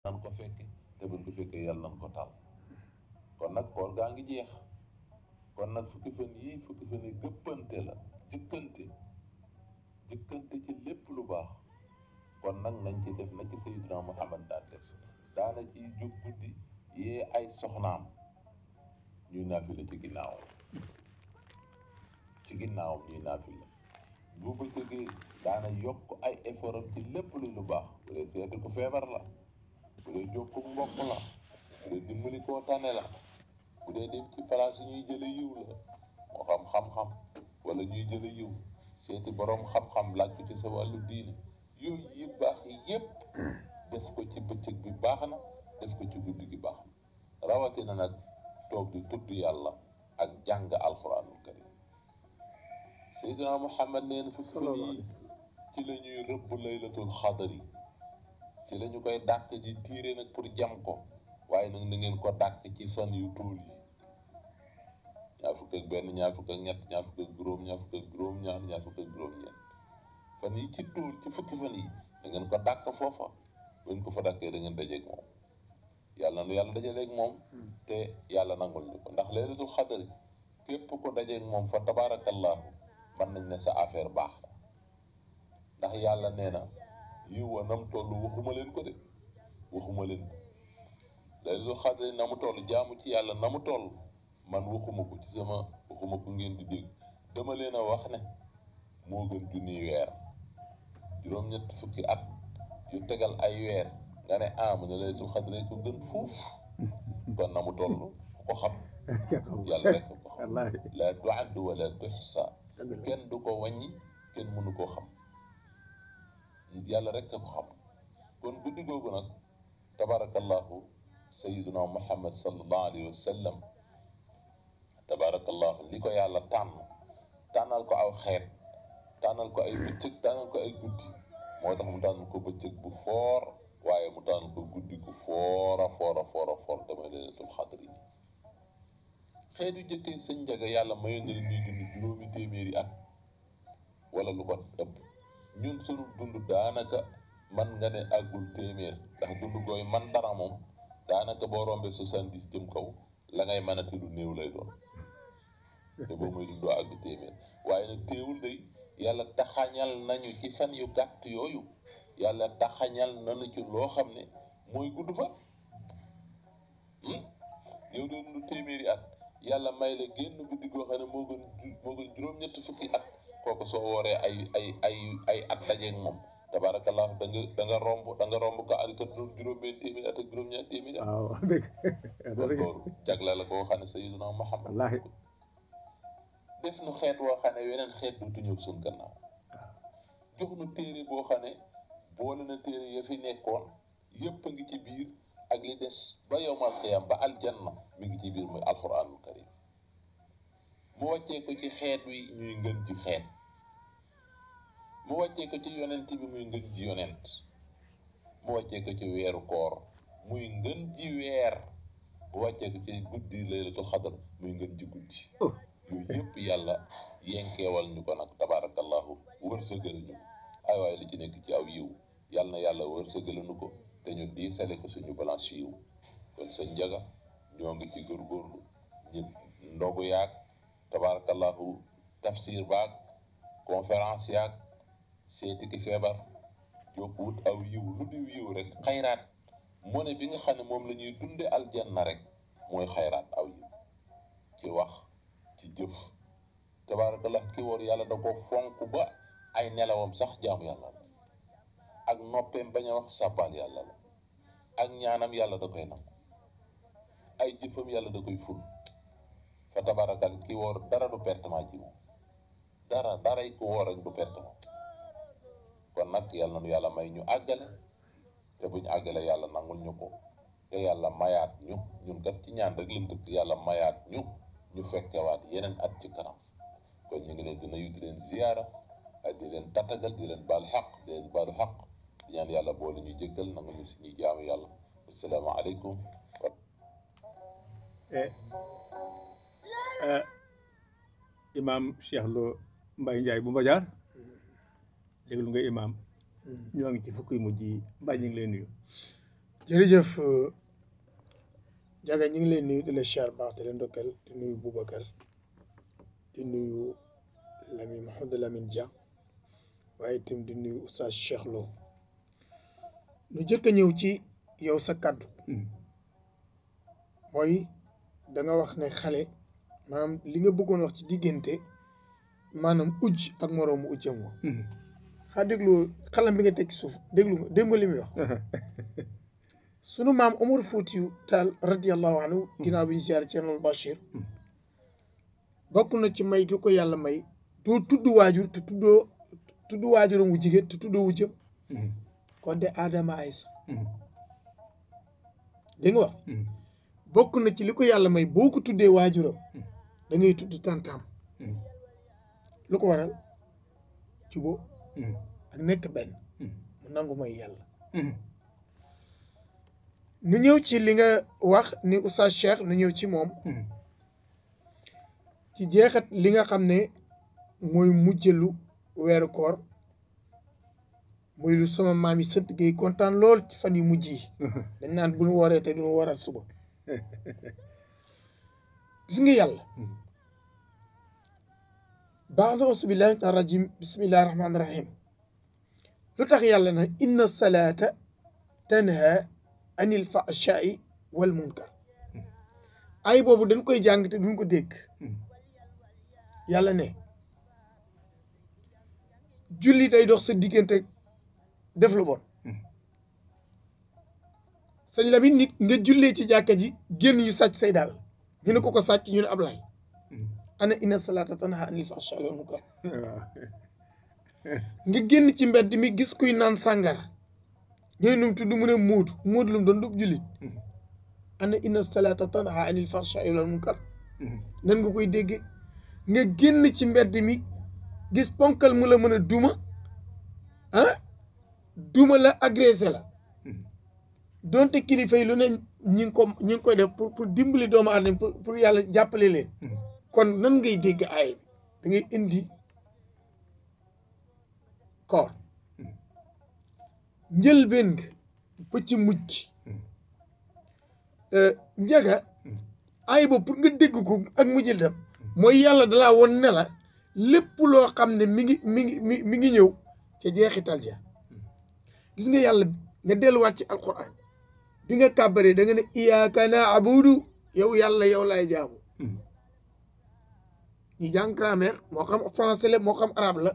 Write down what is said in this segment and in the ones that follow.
nan ko fekke te buñ ko fekkee yàlla nan ko taal kon nag koor gaa ngi jeex kon nag fukki fan yii fukki fan yi gëppante la jëkkante ci lépp lu baax kon nag nañ ci def na ci Sayyidina Muhammad daan def daana ci jóg guddi yee ay soxnaam ñuy naafila ci ginnaawam ñuy naafila bu bëccëgee daana yokk ay effort am ci lépp lu baax bu dee seeti ku feebar la bu dee jokku mbokk la bu dee dimbali koo tane la bu dee dem ci place ñuy jële yiw la moo xam xam-xam wala ñuy jële yiw seeti boroom xam-xam laaj ko ci sa wàllu diine yooyu yi baax yépp def ko ci bëccëg bi baax na def ko ci guddi gi baax na rawatina nag toog di tudd yàlla ak jàng alxuraanul karim Seydina Muhammad nee na fukki fan yi ci la ñuy rëbb laylatul xadari ci la ñu koy dàq ji tiire nag pour jam ko waaye nag na ngeen ko dàq ci fan yu tóol yi ñaar fukk ak benn ñaar fukk ak ñett ñaar fukk ak juróom ñaar fukk ak juróom-ñaar ñaar fukk ak juróom-ñeent fan yi ci tóol ci fukki fan yi da ngeen ko dàq foofa buñ ko fa dàqee da ngeen dajeeg moom yàlla nu yàlla dajaleeg moom te yàlla nangul ñu ko ndax laylatul xadari képp ko dajeeg moom fa tabaarakallaahu mën nañ ne sa affaire baax na ndax yàlla nee na yiw wa nam toll waxuma leen ko de waxuma leen ko laylatul xadri na mu toll jaamu ci yàlla na mu toll man waxuma ko ci sama waxuma ko ngeen di dégg dama leen a wax ne moo gën junniy weer juróom-ñett fukki at yu tegal ay weer nga ne mu ne laylatul xadri ko gën fuuf kon na mu toll ku ko xam yàlla rek ko xam la tuaddu wala tuxsa kenn du ko wàññi kenn mënu koo xam yàlla rek ko xam kon guddi googu nag tabarakallahu sayyiduna muhammad sallallahu alayhi wa sallam tabarakallahu li ko yàlla tànnal ko aw xeet tànnal ko ay bëccëg tànnal ko ay guddi moo tax mu tànnal ko bëccëg bu foor waaye mu tànnal ko guddi gu foora foor damay laylatul xadri yi xeet yu jëkkee sëñ njaga yàlla mayoon na ñuy dund juróomi téeméeri at wala lu ko ëpp ñun sunu dund daanaka man nga ne àggul téeméer ndax dund gooy man dara moom daanaka boo rombee 70 jëm kaw la ngay mën a te lu néew lay doon te boo muy dundoo àgg téeméer waaye nag téewul day yàlla taxañal nañu ci fan yu gàtt yooyu yàlla taxañal nañu ci loo xam ne mooy gudd fa yow doo dund téeméeri at yàlla may la génn guddi goo xam ne moo gën juróom-ñetti fukki at kooku soo wooree ay at dajeeg moom tabarakallah da nga romb ko alika juróom-benn téeméeri at ak juróom-ñaar téeméeri at waaw dëgg loolu jagle la koo xam ne sayyiduna Muhammad wallaahi def nu xeet woo xam ne weneen xeet duutu ñëw suñ gannaaw jox nu téere boo xam ne boole na téere ya fi nekkoon yépp a ngi ci biir ak li des ba yowmal xiyam ba aljanna mi ngi ci biir muy alquranul karim mu wàccee ko ci xeet wi ñuy ngën ji xeet mu wàccee ko ci yonent bi muy ngën ji yonent mu wàccee ko ci weeru koor muy ngën ji weer mu wàccee ko ci guddi laylatul xadar muy ngën ji guddi yooyu yëpp yàlla yenkeewal ñu ko nag tabarakallahu wërsëgal ñu ay waaye li ci nekk ci aw yiw yàlla na yàlla wërsëgal ñu ko te ñu diisale ko suñu balance yiw kon sa njaga ñoo ngi ci góorgóorlu ñi ndogu yaag tabarakallahu tafsir baag conférence yaag seeti ki feebar jóg wut aw yiw lu diw yiw rek xayraat moo ne bi nga xam ne moom la ñuy dunde aljanna rek mooy xayraat aw yiw ci wax ci jëf tabarakallah ki woor yàlla da ko fonk ba ay nelawam sax jaamu yàlla la ak noppeem bañ a wax sàbbaal yàlla la ak ñaanam yàlla da koy nangu ay jëfam yàlla da koy ful fa tabarakal ki woor dara du pertement ci moom dara yi ko woor rek du pertement kon nag yàlla nu yàlla may ñu àggale te buñ àggale yàlla nangul ñu ko te yàlla mayaat ñu ñun kat ci ñaan rek lañ dëkk yàlla mayaat ñu fekkewaat yeneen at ci kanam kon ñu ngi leen di nuyu di leen ziyaara ak di leen tatagal di leen baal xaq di leen baalu xaq di ñaan yàlla boole ñu jéggal nangu ñu suñuy jaamu yàlla assalaamu aleykum imaam Cheikh Lo Mbaye Ndiaye bu Mbajaar déglu nga imaam ñoo ngi ci fukki mujj yi Mbaye ñu ngi lay nuyu jërëjëf Ndiaga ñu ngi leen nuyu di la siyaar baax di leen ndokkal di nuyu Boubacar di nuyu Lamine Mouhamadou Lamine Dia waaye itam di nuyu Oustaz Cheikh Lo ñu jëkk a ñëw ci yow sa kàddu mooy da nga wax ne xale maanaam li nga bëggoon wax ci diggante maanaam ujj ak moroomu ujjam wa xaa déglu xalam bi nga teg ci suuf déglu nga dégg nga li muy wax sunu maam Omar Foutiyu Taal radiyallahu anhu ginnaaw bi ñu ziyaare ci Ceerno Bachir bokk na ci may gi ko yàlla may doo tudd waajur te tudd waajuram wu jigéen te tuddoo wujjam kon de Adama Aysa dégg nga wax bokk na ci li ko yàlla may boo ko tuddee waajuram da ngay tudd tantaam lu ko waral juboo ak nekk benn mu nangu may yàlla nu ñëw ci li nga wax ni Oustaz Cheikh nu ñëw ci moom ci jeexat li nga xam ne mooy mujjelu weeru koor muy lu sama maam yi sant Gueye kontaan lool ci fan yu mujj yi dañ naan bu ñu wooree te duñu wooraat suba gis nga yàlla ba'da auzu billahi mina rajim bismillahi rahmaani rahim lu tax yàlla na inna salaata tanha anil fahshaai wal munkar ay boobu dañ koy jàng te duñ ko dégg yàlla ne julli day dox sa diggante def lu bon sëñ Lamine nit nga jullee ci jàkka ji génn ñu sàcc say daal ñu ne ko sàcc ñu ne Ablaay ana inna salaata tanha anil fahshaai wal munkar nga génn ci mbedd mi gis kuy naan sàngara ñooy num tudd mu ne móodu lum doon dub jullit ana inna salaata tanha anil fahshaai wal munkar nan nga koy dégge nga génn ci mbedd mi gis ponkal mu la mën a duma la agressé la donte kilifa yi lu ne ñi ngi koy def pour dimbali doomu aadama pour yàlla jàppale leen kon nan ngay dégg aay da ngay indi koor njëlbéen nga ba ci mujj Ndiaga aay ba pour nga dégg ko ak mujjil dem mooy yàlla dalaa woon ne la lépp loo xam ne mi ngi ñëw ca jeexital ja gis nga yàlla nga delluwaat ci alquran bi nga kàbbaree da nga ne iyyaka na'budu yow yàlla yow laay jaamu ñu jàng grammaire moo xam français la moo xam arabe la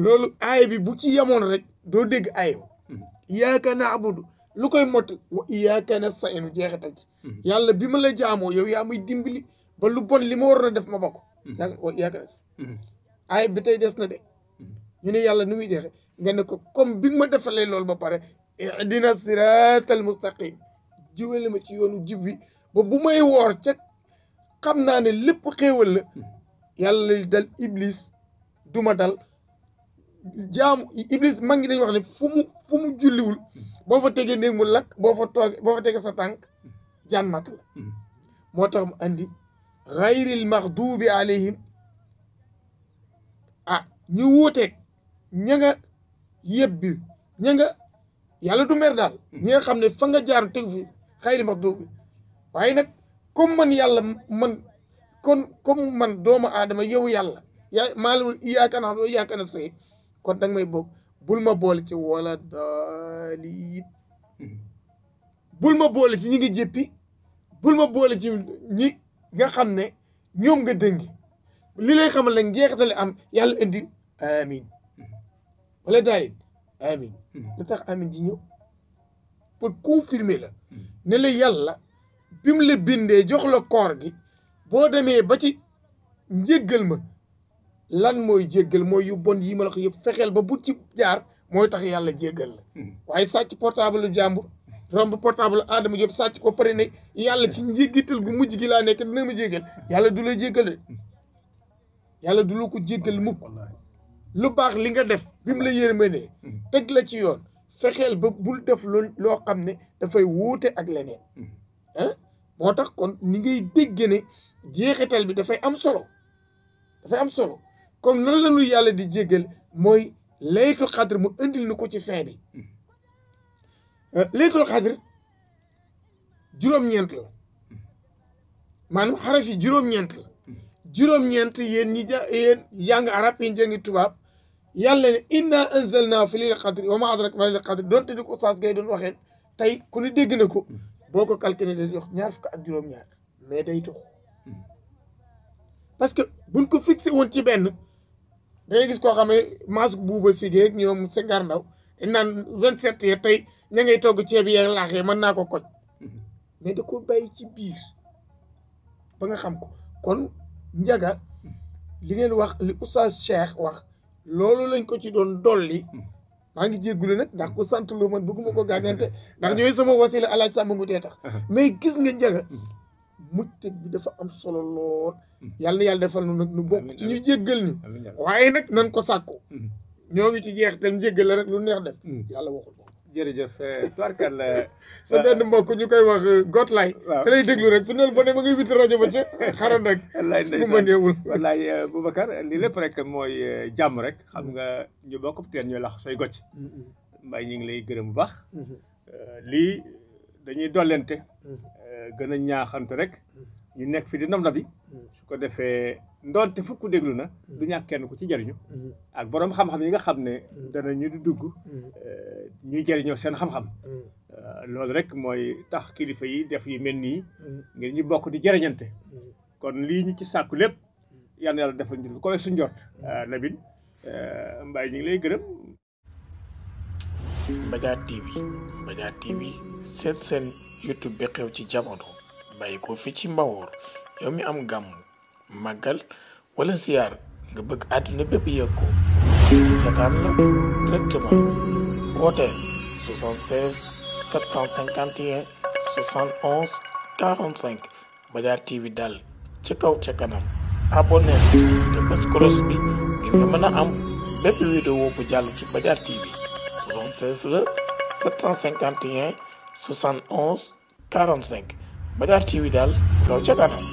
loolu aay bi bu ci yemoon rek doo dégg aay ba iyyaka na'budu lu koy mott wa iyyaka nasta'in jeexital ci yàlla bi ma la jaamoo yow yaa may dimbali ba lu bon li ma waroon a def ma bokk wa iyyaka nasta'in aay bi tey des na de ñu ne yàlla nu muy jeexe nga ne ko comme bi nga ma defalee loolu ba pare ihdina siratal mustaqim jiwale ma ci yoonu jib wi ba bu may woor ca xam naa ne lépp xéewal la yàlla dal iblis duma dal jaamu iblis mag ngi dañ wax ne fu mu julliwul boo fa tegee néeg mu lakk boo fa tegee sa tànk jaan mat la moo tax mu andi ghayril maghdubi alayhim ñu wuuteeg ña nga yebbi ña nga yàlla du mer daal ñi nga xam ne fa nga jaar tegu fi xayri maghdubi waaye nag comme man yàlla comme man doomu aadama yow yàlla yaa maalamul iyyaka na'budu wa iyyaka nasta'iin kon danga may bokk bul ma boole ci wala daaliin bul ma boole ci ñi ngi jéppi bul ma boole ci ñi nga xam ne ñoom nga dëngi li lay xamal nag njeexitale am yàlla indi amin wala daaliin amin lu tax amin ji ñëw pour confirmer la ne la yàlla bi mu la bindee jox la koor gi boo demee ba ci njéggal ma lan mooy jéggal mooy yu bon yi ma la ko yëpp fexeel ba bu ci jaar mooy tax yàlla jéggal la waaye sàcc portable lu jàmbur romb portable Adama Diop sàcc ko pare ne yàlla ci njéggital gu mujj gi laa nekk dina ma jéggal yàlla du la jéggal yàlla du la ko jéggal mukk lu baax li nga def bi mu la yërmande teg la ci yoon fexeel ba bul def loo xam ne dafay wuute ak leneen moo tax kon ni ngay dégg ne jeexital bi dafay am solo comme nan la ñu yàlla di jéggal mooy laytul xadr mu indil nu ko ci fin bi laytul xadr juróom-ñeent la maanaam xaraf yi juróom-ñeent la juróom-ñeent yéen ñi yéen jàng arab yéen jàngi tubaab yàlla ne inna anzalnaa fi laylatil qadri wa maa adraaka maa laylatul qadri doonte di ko Oustaz Gaye doon waxee tey ku ne dégg na ko boo ko calculé day jox ñaar fukk ak juróom-ñaar mais day tox parce que buñ ko fixé woon ci benn dangay gis koo xam ne maas buuba sigéeg ñoom Senghar Ndaw dañ naan 27 ya tey ña ngay togg ceeb yeeg laax yi mën naa ko koj mais da ko bàyyi ci biir ba nga xam ko kon njaga li ngeen wax li Oustaz Cheikh wax loolu lañ ko ci doon dolli maa ngi jéggulu nag ndax ku sant loo man bëgguma ko gàggante ndax ñooy sama wasila alaaj sàmm ngu tee tax mais gis nga njaga mujteg bi dafa am solo lool yàlla na yàlla defal nu nag nu bokk ci ñu jéggal ñu waaye nag nan ko sàkku ñoo ngi ci jeex dem jéggal la rek lu neex def yàlla waxul ko jërëjëf tubarkalla sa benn mbokk ñu koy wax Gotlaay da lay déglu rek fu neel ba ne ma ngay witti rajo ba ci xara nag bu ma neewul wallaay Boubacar lii lépp rek mooy jàmm rek xam nga ñu bokk teen ñooy lax sooy gocc mbay ñu ngi lay gërëm bu baax lii dañuy dollente gën a ñaaxante rek ñu nekk fi di nam na bi su ko defee ndoonte fukk déglu na du ñàkk kenn ku ci jëriñu ak boroom xam-xam yi nga xam ne dana ñu di dugg ñuy jëriñoo seen xam-xam loolu rek mooy tax kilifa yi def yu mel nii ngir ñu bokk di jëriñante kon lii ñu ci sàkku lépp yal na yàlla defal ñu lu ko suñ jot Labine Mbaye ñu ngi lay gërëm. Mbadiar TV seet seen YouTube bi xew ci jamono bàyyi ko fi ci Mbawoor yow mi am gàmm màggal wala ziyaar nga bëgg àdduna bépp yëg ko seetaan la directement wooteel 76 751 71 45 Mbadiar TV daal ci kaw ca kanam abonné te bës cloche bi ngir nga mën a am bépp vidéo bu jàll ci Mbadiar TV 76 la 751 71 45 Mbadiar TV daal kaw ca kanam